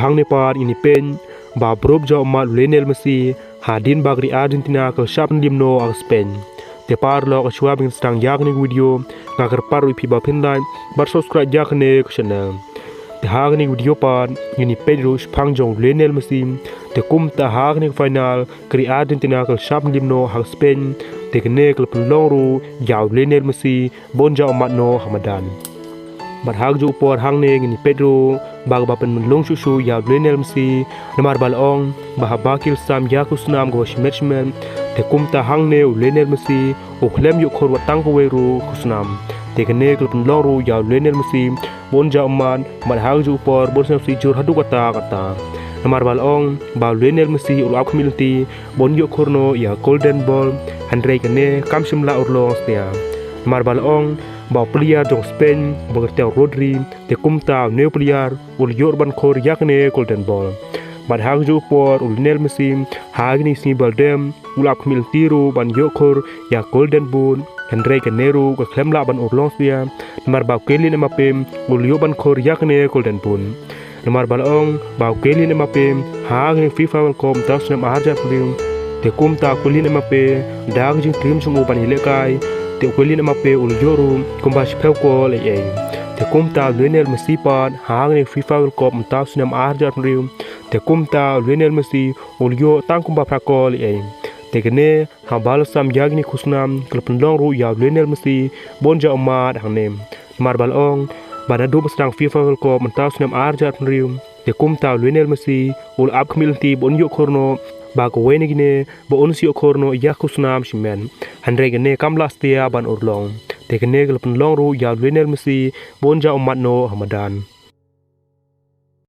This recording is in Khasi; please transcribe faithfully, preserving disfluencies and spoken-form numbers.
Hangne pat ngin ïa peit ba u briew jong u mat u Lionel Messi hadien ba ka ri Argentina ka la shah pynliem noh ha ka Spain. Te paralok, shuwa ba ngin sdang ïa kane ka video, nga kyrpad ruh ïa phi ba phin like bad subscribe ïa kane ka channel. Te ha kane ka video pat ngin ïa peit ruh shaphang jong u Lionel Messi. Te kumta ha kane ka final ka ri Argentina ka la shah pynliem noh ha ka Spain. Te kane ka la pynlong ruh ïa u Lionel Messi ba un jia ummat noh ha madan. Bad ha kajuh ka por hangne ngin ïa peit ruh ba kaba pynmynlong shuh shuh ïa u Lionel Messi, namar ba la ong ba haba ki la sam ïa ka khusnam kaba shimet shimet, te kumta hangne u Lionel Messi u khlem ïoh khur wat tang kawei ruh ka khusnam. Te kane ka la pynlong ruh ïa u Lionel Messi ba un jia ummat, bad ha kajuh ka por ba un sngewsih jur haduh katta katta. Namar ba la ong ba u Lionel Messi u la ap khmih lynti ba un ïoh khur noh ïa ka Golden Ball, hynrei kane kam shym la urlong satia. Namar ba la ong ba u player jong Spain ba kyrteng Rodri, te kumta une u player u la ïoh ban khur ïa kane ka Golden Ball. Bad ha kajuh ka por u Lionel Messi ha kine ki sngi ba la dep u la ap khmih lynti ruh ban ïoh khur ïa ka Golden Boot, hynrei kane ruh ka khlem lah ban urlong satia, namar ba u Kylian Mbappe u la ïoh ban khur ïa kane ka Golden Boot. Namar ba la ong ba u Kylian Mbappe ha kane ka FIFA World Cup mynta u snem arhajar arphew hynriew, te kumta u Kylian Mbappe da ka jingtriem jong u ban ïalehkai, te u Kylian Mbappe u la ïoh ruh kumba shiphew kol eiei. Te kumta u Lionel Messi pat ha kane ka FIFA World Cup mynta u snem arhajar arphew hynriew, te kumta u Lionel Messi u la ïoh tang kumba phra kol eiei. Te kane haba la sam ïa kine ki khusnam ka la pynlong ruh ïa u Lionel Messi ba un jia ummat hangne. Namar ba la ong ba naduh ba sdang FIFA World Cup mynta u snem arhajar arphew hynriew, te kumta u Lionel Messi u la ap khmih lynti ba un ïoh khur noh bad kawei na kine ba un sa ïoh khur noh ïa ka khusnam shimet, hynrei kane kam lah satia ban urlong. Te kane ka la pynlong ruh ïa u Lionel Messi ba un jia ummat noh ha madan.